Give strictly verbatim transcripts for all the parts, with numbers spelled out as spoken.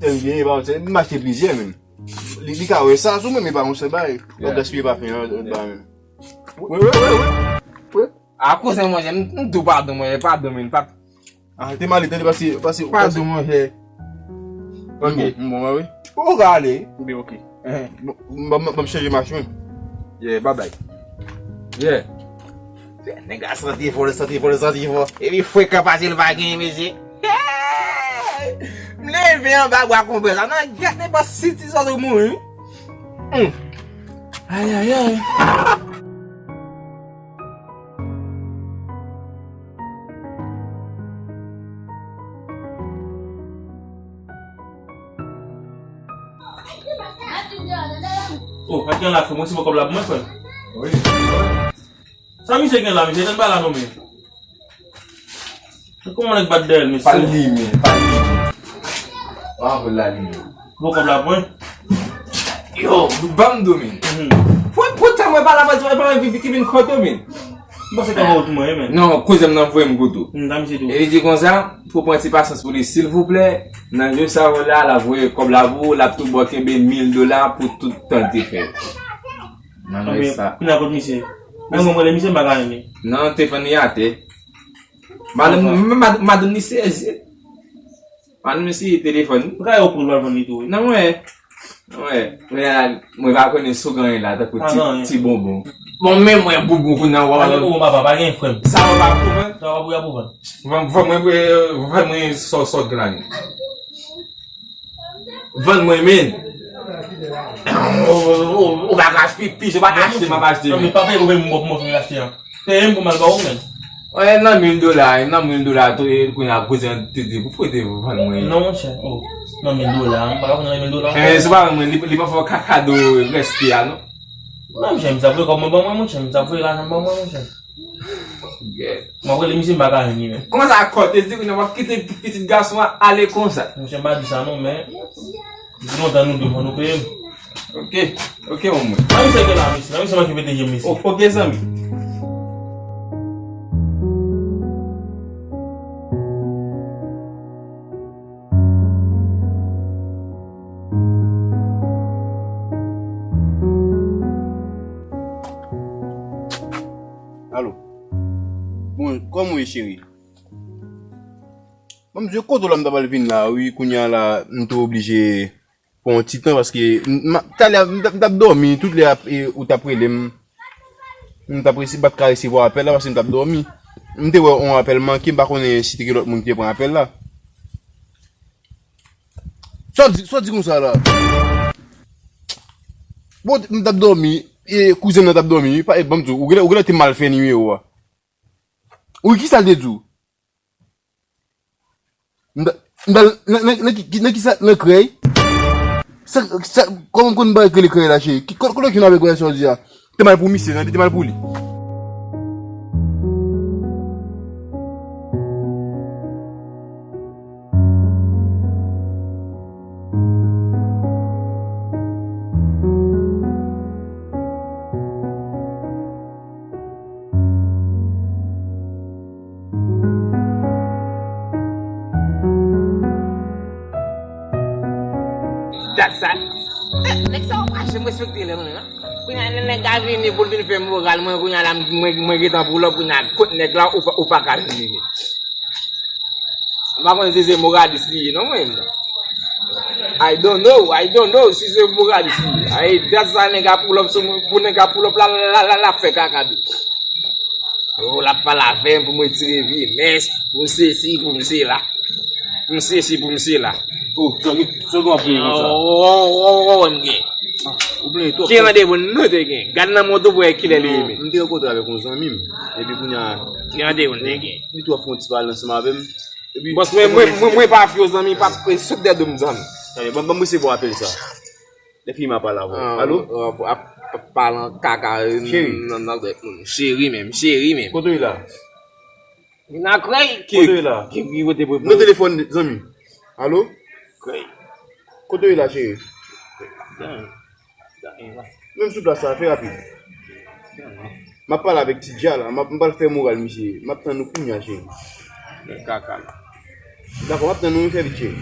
Sèl m genyen, pa yon sèl, m achte plizyè menm. Li, li ka wè sa sou mwen, men pa yon sèl bagay. W ap gaspiye pafen an, ba menm. Wi, wi, wi, wi. Wi. A koze monchè, m, m tou padon monchè, padon men, pa. Ah, te male, tande, pase, pase, pase. Padon monchè. Ok. M bon, m bon, wi. Ou ka ale. Wi, ok. Bon, m, m, m chanje machin. Yeah, bye bye. Yeah. Nèg la santi fò, li santi fò, li santi fò. Epi frekan pase l pa genyen, mesye. M leve anba bwa konpè sa. Nan gate pa siti sa tou mouri. Hmm. Ay, ay, ay. Oh, ak yon la fè, mwen se pou kòb la pou mwen, frè. Wi. Sa misye gen la, misye? Tann pa la non, men. Kòman nèg bat dèyè l, mesye? Pa li, men, pa li. Pa anpil la li. Bon, kòb la pwen. Yo, ban m di w, men. Mhm. Pou, pou tan mwen pa la, pa, pa, pa, ki vin kote w, men. M panse kòb ou pou mwen, men. Non, koze m nan voye m kote w. Hmm, sa misye di w. E li di konsa, pou pran ti pasyans pou li, silvouplè, nan jou sa yo la, l ap voye kòb la pou ou, l ap tou ba w kenbe mil dola pou tout tan l te fè. Nan men sa. Kounye a kot misye? Mwen, mwen, mwen, misye, m pa ka renmen. Non, telefòn li atè. Madanm, madanm, madanm li sezi. Madanm li sezi telefòn. Ou ka yo pou l vann li tou, wi. Non, mwen. Mwen, mwen, mwen pa konnen si w gen anyen la, tankou ti, ti bonbon. Bon, men mwen, bonbon, kounye a, w ap. Ou papa, pa gen frè m. Sa w pa pou vann? Sa w pa pou vann? Vann, vann mwen, vann mwen, sò, sò, gran. Vann mwen, men. Ou, ou, ou, ou pa ka achte, pi, pi, se pa achte, m ap achte, men. Non, men pa peye pou mwen, mwen, mwen achte a. Peye m pou m al ba ou, men. Wè, nan mil dola, nan mil dola, tou, e, kounye a, koze an, te, te, pou fwete vann mwen. Non, monchè, oh, nan mil dola, m pa ka pran nan mil dola. Eh, se pa mwen, li, li pa fè w ka, kado rèske a, non? Non, monchè, m sa vle kòb mwen ban mwen, monchè, m sa vle lajan ban mwen, monchè. Yeah. Mwen rele misye, m pa ka jwenn li, men. Kòman sa, kòtezi, kounye a w ap kite pitit gason an ale konsa? Monchè, m pa di sa, non, men. Depi lontan nou de fò nou peye m. Ok, ok, mon mwen. Nan misye gen la, mesye. Nan misye manke mete je, mesye. O-, ok, zanmi. Alo. Bon, kòman w ye, cheri? Bon, m di w kote w la, m ta pral vin la, wi, kounye a la, m te oblije pran yon ti tan, paske m, m, talè a, m t ap, m t ap dòmi, tout lè ap, e, ou t ap rele m, m t ap resi-, m pa t ka resevwa apèl la, paske m t ap dòmi. M te wè yon apèl manke, m pa konnen si te gen lòt moun ki te pran apèl la. Sa w di, sa w di konsa la? Bon, m t ap dòmi, e, kouzen m nan t ap dòmi, wi, pa, e, ban m di w, ou genlè, ou genlè te mal fè nimewo a. Wi, kisa l te di w? M ta, m ta, nan, nan, nan ki, nan kisa, nan krèy? Sa, sa, kòman m konn bagay k rele krèy la, cheri? Ki, kote, kote w jwenn avèk bagay sa w di a? Te mal pou misye, tande, te mal pou li. Dat sa. Eh, nèg sa yo pa janm respekte lè nou menm, non. Kounye a, lè nèg la vini pou l vin fè moral, mwen, kounye a la, mwen, mwen gentan pull up, kounye a, kot nèg la, ou pa, ou pa ka vini. M pa konn si se moralis li ye, non, mwen. I don't know, I don't know si se moralis li ye. Ay, dat sa nèg a pull up sou mwen, pou nèg a pull up la, la, la, la, la fè kaka tou. Oh, l ap pale avè m pou m retire vye mès, pou m sesi, pou m sela. Pou m sesi, pou m sela. Oh, zanmi, sa w ap plenyen konsa? Oh, oh, oh, oh, m gen. Ah, ou plenyen twòp. Ki randevou nou te gen? Gad nan mont ou pou wè kilè li ye, men. M te rankontre avèk yon zanmi m. Epi kounye a, ki randevou nou te gen? Li tou ap fè yon ti pale ansanm avè m. Epi, bòs, mwen, mwen, mwen, mwen pa fè w zanmi, pa, pa sot dèyè do m, zanmi. Tande, ban, ban m resevwa apèl sa. Lè fini m a pale avè w. Ah, alo? Ap, ap, ap pale an kaka, cheri, nan, nan dèyè moun. Cheri menm, cheri menm. Kote w ye la? Vin ak krèy. Kote w ye la? Ki, ki kote pou, pou... Nan telefòn, zanmi. Alo? Krèy. Kote w ye la, cheri? Menm sou plas la, fè rapid. M ap pale avèk ti Dja la, m ap, m pral fè moral misye. M ap tann ou kounye a, cheri. Kaka. Dakò, m ap tann ou, fè vit, cheri.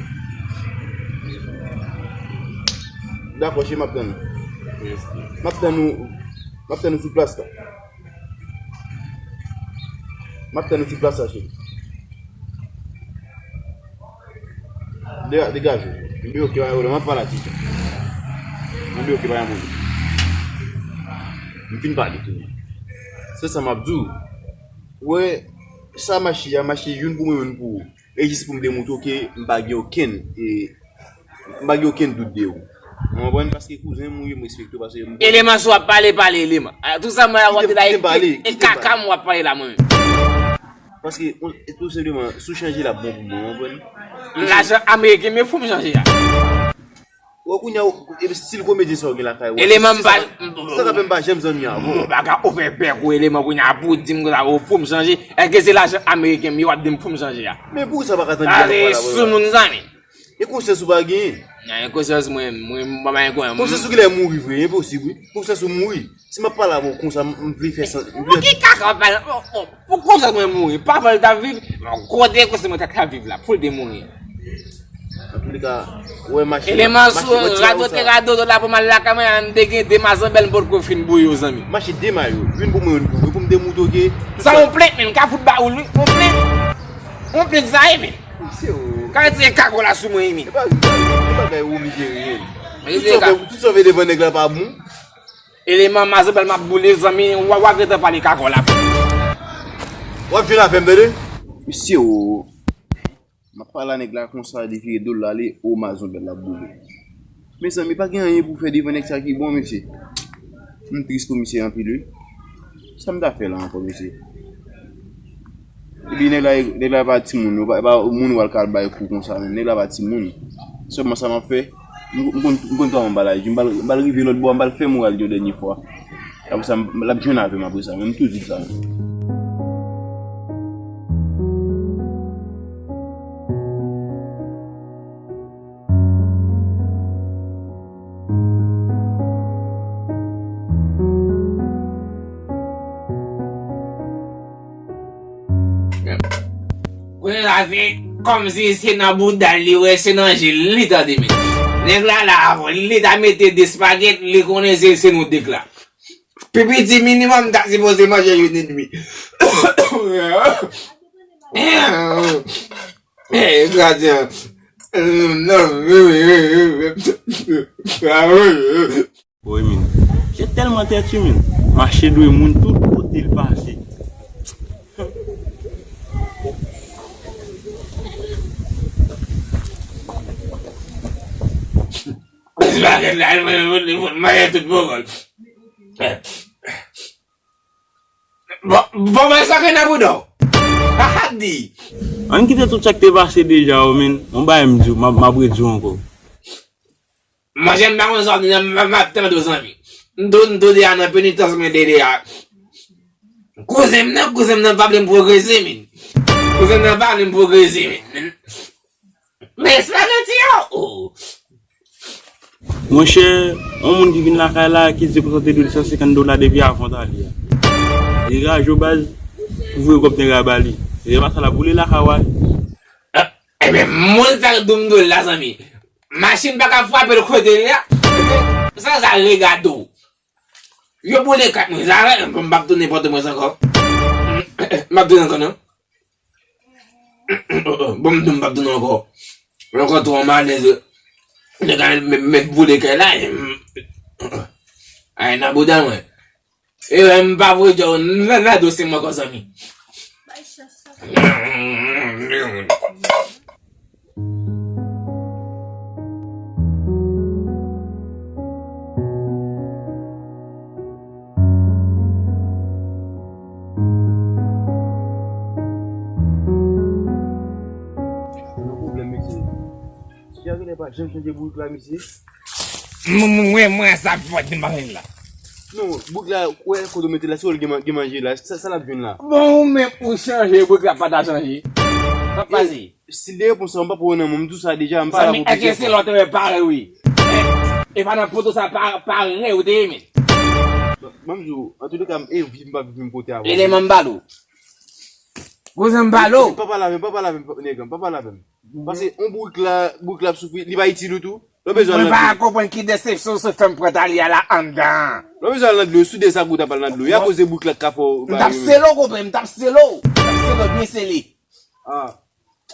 Dakò, cheri, m ap tann ou. M ap tann ou, m ap tann ou sou plas la. M ap tann ou sou plas la, cheri. De-, degaje w. M bloke, pa gen pwoblèm, m ap pale a Tito. M bloke, pa gen pwoblèm. M fin pale tou. Se sa m ap di w. Ou wè, sa mache a, mache youn pou mwen, youn pou ou. E jis pou m demoutre w ke m pa gen okenn, e, m pa gen okenn dout de ou. Ou konprann? Paske kouzen m ou ye, m respekte w, paske m... Eleman, si w ap pale, pale, Eleman. A, tout sa mwen wè w ap di la, e, e kaka m w ap pale la, mwen menm. Paske, on, e tou senpleman, si w chanje, l ap bon pou mwen, w konprann? Lajan ameriken, men fò m chanje a. Wè, kounye a, e, stil komedyen sa w gen lakay ou a, eleman, m pa, sa k ap fè m pa janm zanmi avè w. M pa ka ouvè bèk ou, eleman, kounye a pou w di m konsa, o, pou m chanje. Èske se lajan ameriken m ye, w ap di m pou m chanje a? Men poukisa w pa ka tande sa w ap pale avè w la? Soumoun zanmi. E konsyans ou pa genyen? Nan, e konsyans mwen, mwen, mwen pa gen konsyans. Konsyans ou genlè mouri vre, enposib, wi. Konsyans ou mouri. Si m ap pale avè w konsa, m, m vle fè sa, m vle... Bon, ki kaka w ap pale? Bon, bon, pou konsa mwen mouri, pa vle l t ap viv. Bon, kote konsa mwen ta, ta viv la, pou l te mouri. Antouleka, ou wè mache, eleman, mache sou radote, radote la pou m al lakay mwen, an te gen de mazanbèl m potko fin bouyi yo, zanmi. Mache de mayo, youn pou mwen, youn pou ou, pou m demoutre w ke... Sa yon plent, men, m ka fout ba ou l, wi. Yon plent. Yon plent sa ye, men. Mesye, o. Ka retire kagola sou mwen, men. E pa, e pa bagay ou mizerye. Tout sa w fè, tout sa w fè devan nèg la pa bon. Eleman, mazanbèl m ap boule, zanmi, w a, w a gentan pale kakò la. W ap jwenn avè m, tande? Mesye, o, m ap pale a nèg la konsa, li vire do l ale, o, mazanbèl l ap boule. Mezanmi, pa gen anyen pou fè devan nèg sa ki bon, mesye. M tris pou misye anpil, wi. Sa m ta fè la ankò, mesye? Epi nèg la, nèg la pa timoun, yo pa, pa moun w al ka bay kou konsa menm. Nèg la pa timoun. Sèlman sa m ap fè, m, m konn, m konn kòman m bal aji. M bal, m bal rive lòt bò, m bal fè moral li yon dènye fwa. Apre sa, m, l ap jwenn avè m apre sa, men m tou di l sa menm. Kounye la se kòmsi se nan bouda l li wè, se nan je l li tande, men. Nèg la la, li ta mete de spagèt, li konnen se, se nou de k la. Pi piti minimòm ta sipoze manje youn edmi. Eh, gradyen. Wi, men. Se tèlman tèt wi, men. Mache dwe moun tout kote l pase. Bagay la, mwen, mwen, mwen, mwen, tout bon. Bon, bon, mwen sa gen nan bouda w. Haha, di. Ann kite tout sa k te pase deja, o, men. Yon bagay m di w, m ap, m ap redi w ankò. Manje m pa konn sa w ap di nan, m, m ap tande w, zanmi. M tou, m tou deja nan penitans mwen de deja. Kouzen m nan, kouzen m nan pa vle m pwogrese, men. Kouzen m nan pa vle m pwogrese, men. Men espageti yo, o. Monchè, yon moun ki vin lakay la, ki di konsa te dwe li san senkant dola depi avan w t ale a. Li raje w baz, pou voye kòb nèg la ba li. Se pa sa l ap boule lakay w a. Ebyen, moun sa k di w m dwe l la, zanmi. Machin pa ka frape l kote l la. Sa, sa regade w. Yo boule kat mwen, sa, m p ap tounen Pòtoprens ankò. M p ap tounen ankò, non. Bon, m di w m p ap tounen ankò. Ankò twò malèz. Nèg la mèt, mèt boule kay la. Ay, nan bouda mwen. E, m pa voye djòl nan, nan dosye mwen ankò, zanmi. Nan pwoblèm, mesye. Misye genlè pa janm chanje bourik la, mesye. Mwen, mwen, mwen, sa fòt di m pa chanje la. Non, bourik la, wè, kote w mete la, si w gen man-, gen manje la, sa, sa l ap jwenn la? Bon, ou menm ou chanje, bourik la pa ta chanje. Sa pase? Stil de repons sa, m pa pran nan men w, m di w sa deja, m pa la pou pete. Èske se lòt wè parèy wi? E pa nan poto sa pa, parèy ou te ye, men. Ban m di w, antouleka, e viv m pa viv menm kote avè w. Eleman m balo. Kouzen m balo. Pa pale avè m, pa pale avè m, nèg, pa pale avè m. Paske yon bourik la, bourik la ap soufri, li pa itil ou tou. Lè w bezwen al Mwen nan pa dlo. Konprann ki desepsyon se fè m pran Talia la anndan. Lè w bezwen al nan dlo, sou de sa kou ta pral nan dlo. Ya koze bouk la ka fè w. M t ap sele w, konprann, m t ap sele w. M t ap sele w byen sele. Ah.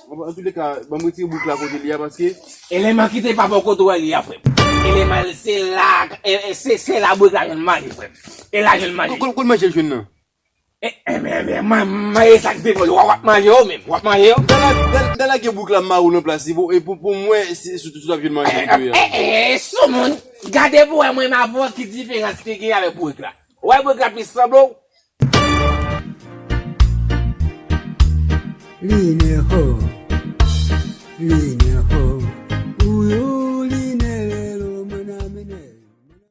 An tou de ka, ban m retire bouk la kote li a paske. Eleman ki te pa bò kote w li a, frè m. Eleman se la, e- e- se se la bouk la jwenn manje, frè m. E la jwenn manje. Kon kon manje l jwenn nan. E e men men man manje sa k devò w ap manje yo menm, w ap manje yo. Dala dala gen bouk la ma ou nan plas li pou e pou pou mwen si si si w ap jwenn manje pou yo. E e sou moun, gade pou wè mwen m avè w ki diferans ki gen avèk bouk la. Wè bouk la plis sanble w. Li ne ho. Li